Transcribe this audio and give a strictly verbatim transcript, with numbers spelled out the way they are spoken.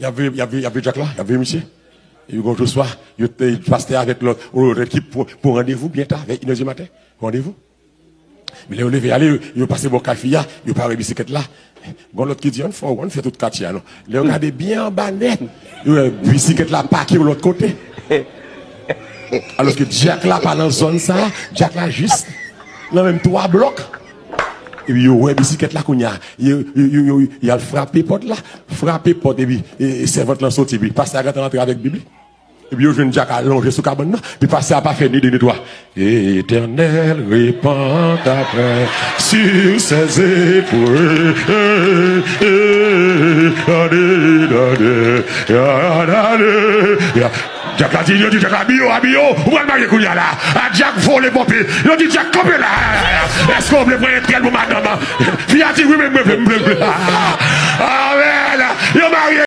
Y ap veye, y ap veye, y ap veye Dyak la, y ap veye misye. Epi gon jou swa, yo te pastè avèk lòt, lòt ekip pou, pou randevou byen ta, vè inè di maten. Randevou. Men lè yo leve ale, yo, yo pase bò kay fi a, yo pa wè bisiklèt la. Gon lòt ki di, ann fè, ann fè tout katye a non. Lè yo gade byen anba nèt, yo wè bisiklèt la pake yon lòt kote. Alòske Dyak la pa nan zòn sa, Dyak la jis nan menm twa blòk. Epi yo wè bisiklèt la kounye a. Yo, yo, yo, yo, y al frape pòt la, frape pòt epi e, e, sèvant lan soti, epi pastè a gentan rantre avèk Bib li. Epi yo jwenn Dyak alonje sou kabann nan, epi pastè a pa fè ni de ni twa. Etènèl, repent après sur ses éprouves. Tande, tande, tande. Dyak la di, yo di Dyak la, abiye w, abiye w, ou pral marye kounye a la. A Dyak vole ponpe. Yo di Dyak, kanpe la. Èske w vle pran entèl pou madanm an? Fi a di, wi, men mwen vle, mwen vle, mwen vle. Amèn. Yo marye,